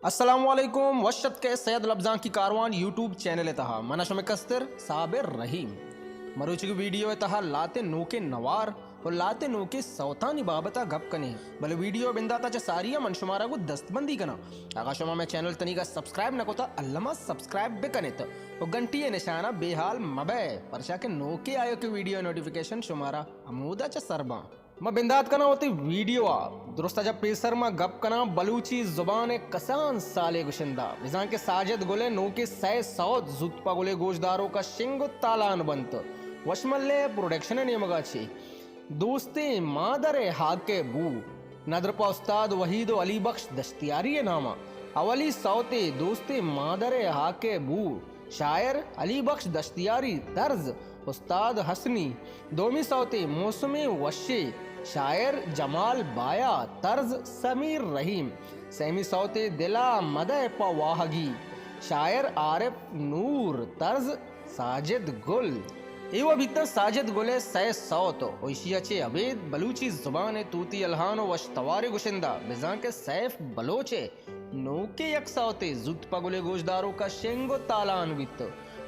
السلام علیکم، وش اتکے سید لبزانکی کاروان یوٹیوب چینل ءِ تہا۔ من شمے کستر صابر رحیم۔ مروچی ویڈیو ءِ تہا لہتے نوکیں نوار و لہتے نوکیں سوتانی بابت ءَ گپ کنیں، بلے ویڈیو ءِ بندات ءَ چہ ساری ءَ من شمارا گوں دستبندی کناں، اگاں شما مئے چینل تنیگا سبسکرائب نہ کتا، الما سبسکرائب بکنیت و گھنٹی ءِ نشان ءَ بے حال مبئے، پرچا کہ نوکیں آیوکیں ویڈیو ءِ نوٹیفیکیشن شمارا ہمودا چہ سر باں۔ ما بندات کناں وتی ویڈیو ءَ۔ درست ءَ چہ پیسر ما گپ کناں بلوچی زبان ءِ کسان سالے گشندہ، بزاں کہ ساجد گل ءِ نوکیں سئے سوت زوت پہ گل ءِ گوشداروک ءَ شنگ و تالان بنت۔ وشمل ءِ پروڈکشن ءِ نیمگ ءَ چہ دوستیں مادر ءِ ہاک ءِ بو، ندر پہ استاد وحید و علی بخش دشتیاری ءِ نام ءَ۔ اولی سوتے دوستیں مادر ءِ ہاک ءِ بو، شاعر علی بخش دشتیاری، طرز استاد حسنی۔ دومی سوتے موسمیں وشے، شاعر جمال بایا، طرز سمیر رحیم۔ سیمی سوتے دلا مدئے پہ واہگی، شاعر عارف نور، طرز ساجد گل۔ اے و بیتاں ساجد گل ءِ سئے سوت و ایشی ءَ چہ ابید بلوچی زبان ءِ توتی الہان و وش تواریں گشندہ بزاں کہ سیف بلوچ ءِ نوکیں یک سوتے زوت پہ گل ءِ گوشداروک ءَ شنگ و تالان بیت۔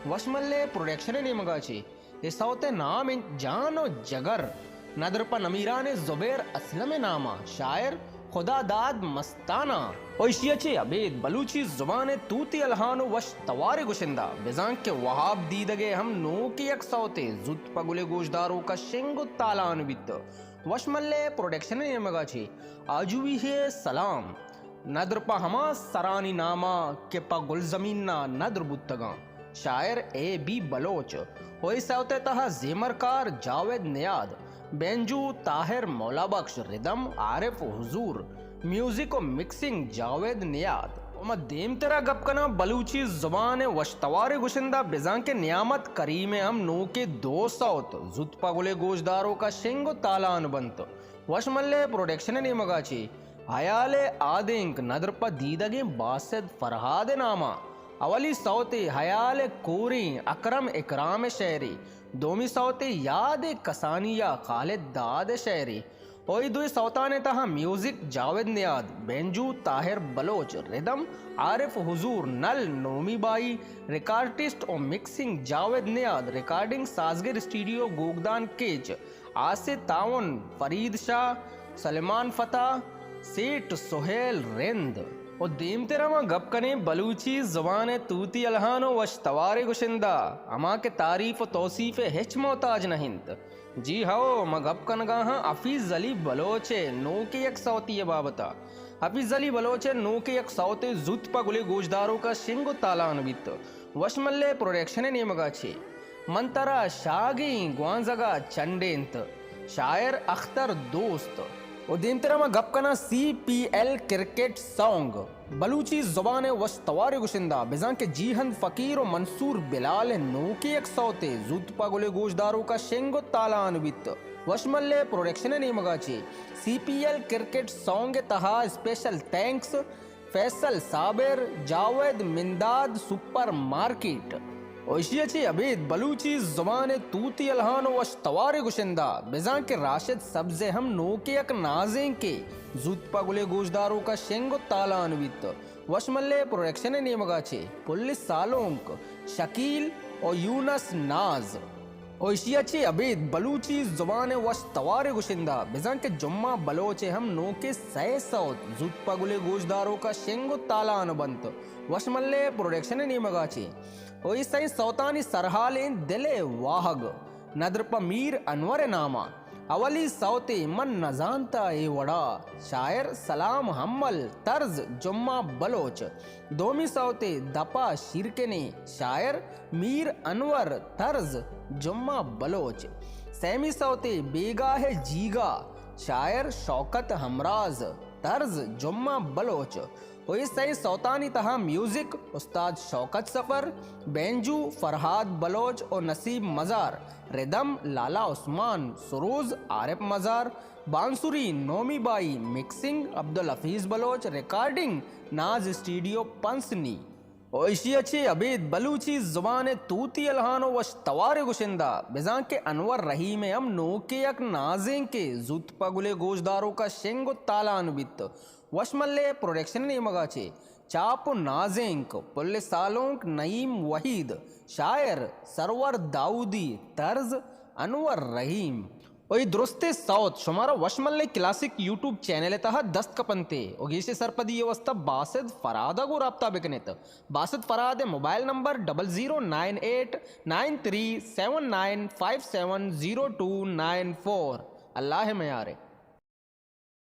وشمل ءِ پروڈکشن ءِ نیمگ ءَ چہ اے سوت ءِ نام انت جان و جگر، ندر پہ نمیرانیں زبیر اسلم ءِ نام ءَ، شاعر خدا داد مستانہ۔ و ایشی ءَ چہ ابید بلوچی زبان ءِ توتی الہان و وش تواریں گشندہ بزاں کہ وہاب دیدگ ءِ ہم نوکیں یک سوتے زوت پہ گل ءِ گوشداروک ءَ شنگ و تالان بیت۔ وشمل ءِ پروڈکشن ءِ نیمگ ءَ چہ آجوئی ءِ سلام، ندر پہ ہما سرانی نام ءَ کہ پہ گلزمین ءَ ندر بوتگاں، شاعر اے بی بلوچ۔ و اے سوت ءِ تہا زیمرکار جاوید نیاد، بینجو طاہر مولا بخش، ردم عارف حضور، میوزک و مکسنگ جاوید نیاد۔ و ما دیمترا گپ کناں بلوچی زبان ءِ وش تواریں گشندہ بزاں کہ نیامت کریم ءِ ہم نوکیں دو سوت زوت پہ گل ءِ گوشداروک ءَ شنگ و تالان بنت۔ وشمل ءِ پروڈکشن ءِ نیمگ ءَ چہ ہیال ءِ آدینک، ندر پہ دیدگیں باسط فرہاد ءِ نام ءَ۔ اولی سوتے ہیال ءِ کوریں اکرم اکرام ءِ شئیرے، دومی سوتے یاد ءِ کسانی ءَ خالد داد ءِ شئیرے۔ و اے دوئیں سوتانی تہا میوزک جاوید نیاد، بینجو طاہر بلوچ، ردم عارف حضور، نل نومی بائی، ریکارڈسٹ و مکسنگ جاوید نیاد، ریکارڈنگ سازگر اسٹوڈیو گوگدان کیچ، آسے تعاون فرید شاہ، سلیمان فتح، سیٹھ سہیل رند۔ و دیمترا ما گپ کنیں بلوچی زبان ءِ توتی الہان و وش تواریں گشندہ، ہما کہ تعریف و توصیف ءِ ہچ محتاج نہ انت۔ جی ہو، ما گپ کنگا ہاں حفیظ علی بلوچ ءِ نوکیں یک سوتے ءِ بابت ءَ۔ حفیظ علی بلوچ ءِ نوکیں یک سوتے زوت پہ گل ءِ گوشداروک ءَ شنگ و تالان بیت۔ وشمل ءِ پروڈکشن ءِ نیمگ ءَ چہ من ترا شاگیں گوانزگ ءَ چنڈینت، شاعر اختر دوست۔ و دیمترا ما گپ کناں C P L cricket song, Balochi زبان ءِ وش تواریں گشندہ بزاں کہ جیہند فقیر و منصور بلال ءِ نوکیں یک سوتے زوت پہ گل ءِ گوشداروک ءَ شنگ و تالان بیت۔ وشمل ءِ پروڈکشن ءِ نیمگ ءَ چہ سی پی ایل کرکٹ سانگ ءِ تہا اسپیشل تھینکس فیصل صابر، جاوید منداد، سپر مارکیٹ۔ و ایشی ءَ چہ ابید بلوچی زبان ءِ توتی الہان و وش تواریں گشندہ بزاں کہ راشد سبز ءِ ہم نوکیں یک نازینکے زوت پہ گل ءِ گوشداروک ءَ شنگ و تالان بیت۔ وشمل ءِ پروڈکشن ءِ نیمگ ءَ چہ پل سالونک، شکیل و یونس ناز۔ و ایشی ءَ چہ ابید بلوچی زبان ءِ وش تواریں گشندہ بزاں کہ جمعہ بلوچ ءِ ہم نوکیں سئے سوت زوت پہ گل ءِ گوشداروک ءَ شنگ و تالان بنت۔ وشمل ءِ پروڈکشن ءِ نیمگ ءَ چہ و اے سئیں سوتانی سرحال انت دل ءِ واہگ، ندر پہ میر انور ءِ نام ءَ۔ اولی سوتے من نزانتا اے وڑا، شاعر سلام حمل، طرز جمعہ بلوچ۔ دومی سوتے دپا شیرکنیں، شاعر میر انور، طرز جمعہ بلوچ۔ سیمی سوتے بیگاہ جیگا، شاعر شوکت ہمراز، طرز جمعہ بلوچ۔ و اے سئیں سوتانی تہا میوزک استاد شوکت سفر، بینجو فرہاد بلوچ و نصیب مزار، ردم لالا عثمان، سروز عارف مزار، بانسری نومی بائی، مکسنگ عبدالحفیظ بلوچ، ریکارڈنگ ناز اسٹوڈیو پنسنی۔ و ایشی ءَ چہ ابید بلوچی زبان ءِ توتی الہان و وش تواریں گشندہ بزاں کہ انور رحیم ءِ ہم نوکیں یک نازینکے زوت پہ گل ءِ گوشداروک ءَ شنگ و تالان بیت۔ وشملے پروڈکشن نیمگا چے چاپ و نازینک، پل سالونک نعیم وحید، شاعر سرور داؤدی، طرز انور رحیم۔ و اے درستیں سوت شمارا وشملے کلاسک یوٹیوب چینل ءِ تہا دست کپنتے و گیشیں سرپدی ءِ واسطہ باسط فرہاد ءَ گوں رابطہ بکنیت۔ باسط فرہاد ءِ mobile number double zero nine eight nine three seven nine five seven zero two nine four. اللہ ءِ میارے۔